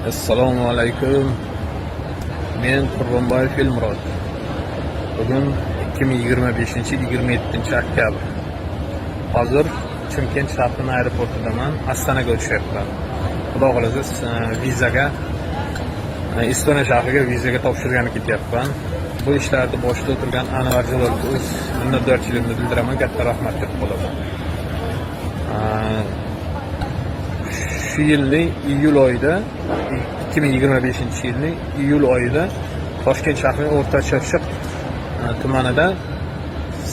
Assalomu alaykum. Men Qurbonboyev Elmurod. Bugun 2025 yil 27 oktyabr. Hozir Chimkent shahrining aeroportidaman. Astanaga uchyapman. Xudo xohlasa, vizaga, Estoniya shahriga vizaga topshirgani ketyapman. Bu ishlarni boshida o'tirgan Anvar Jalolovga o'z minnatdorchiligimni bildiraman, katta rahmat deb qolaman. Shu yilning iyul oyida, 2025 yilning iyul oyida Toshkent shahrining O'rta Chirchiq tumanida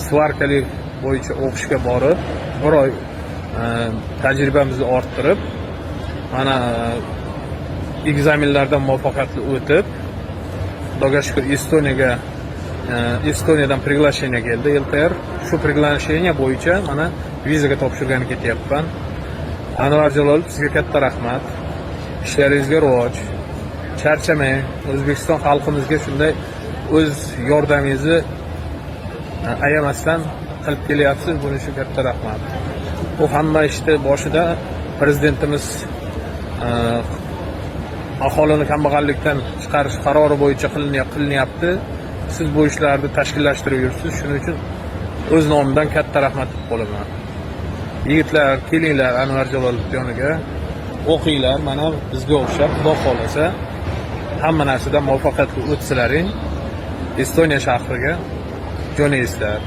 svarkalik bo'yicha o'qishga borib, bir oy tajribamizni orttirib, mana ekzamenlardan muvaffaqiyatli o'tib, Xudoga shukur, Estoniyaga, Estoniyadan приглашение keldi, ЛТР. Shu приглашение bo'yicha mana vizaga topshirgani ketyapman. Anvar Jalolov, sizga katta rahmat. Ishlaringizga rivoj. Charchamang. O'zbekiston xalqimizga shunday o'z yordamingizni ayamasdan qilib kelyapsiz. Buning uchun katta rahmat. Bu hamma ishni boshida prezidentimiz aholini kambag'allikdan chiqarish qarori bo'yicha qilinyapti. Siz bu ishlarni tashkillashtirib yuribsiz. Shuning uchun o'z nomimdan katta rahmat deb qolaman. Yigitlar, kelinglar Anvar Jalolov yoniga. O'qinglar, mana bizga o'xshab, Xudo xohlasa, hamma narsadan muvaffaqiyatli o'tsalaring, Estoniya shahriga jo'naysizlar.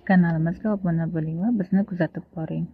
Kanalimizga obuna bo'ling va bizni kuzatib boring.